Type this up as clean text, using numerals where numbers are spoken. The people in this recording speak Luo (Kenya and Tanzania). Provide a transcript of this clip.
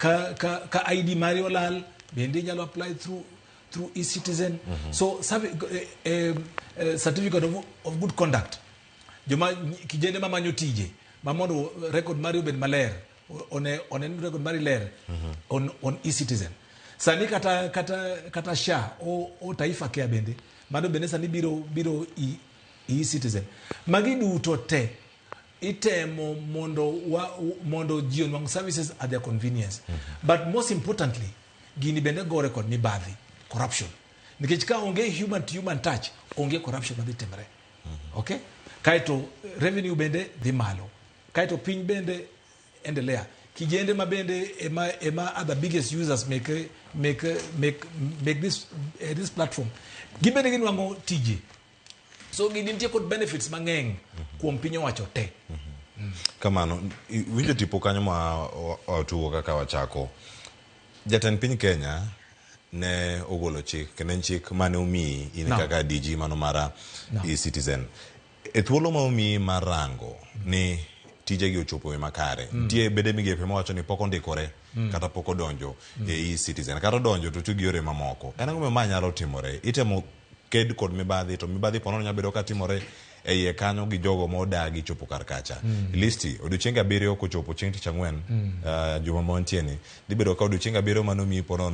Ka ID mari olal bende inyalo apply through eCitizen. So certificate of good conduct, joma kijende mamanyo tije ma mondo record mari obed maler, one ni record mari ler on eCitizen. Sani kata SHA o Taifa Care bende mano bende sani biro i eCitizen. Magi duto te itemo mondo ji onwang' services at their convenience. But most importantly, gini bende gore kod mibadhi, corruption, nikech ka onge human to human touch, onge corruption madhi timre. Okay, kaeto revenue bende dhi malo, kaeto piny bende endelea. Kijende ma bende ema are the biggest users make this platform, gibende ginwang'o tije. So gini nitie kod benefits mang'eny kuom piny owacho te. Kamano winjo tipo kanyo ma watugo kaka wachako. Jatend piny Kenya ne ogolo chik, kendo en chik mane omiyi in kaka DG mano mara eCitizen. E thuolo ma omiyi mar rango ni tijegi ochopo e makare, nitie bede migepe mawacho ni pok ondikore kata pok odonjo e eCitizen, kata odonjo to tiyo gi yore mamoko. En ang'o ma nyalo timore? Itemo ked kod mibadhi, to mibadhi ponono nyalo bedo ka timore e iye kanyo gi jogo modagi chopo kar kacha. Listi odiochienge 7 kochopo chieng' tich ang'wen, juma ma wantie ni dhi bedo ka odiochienge 7 mane omiyi ponono.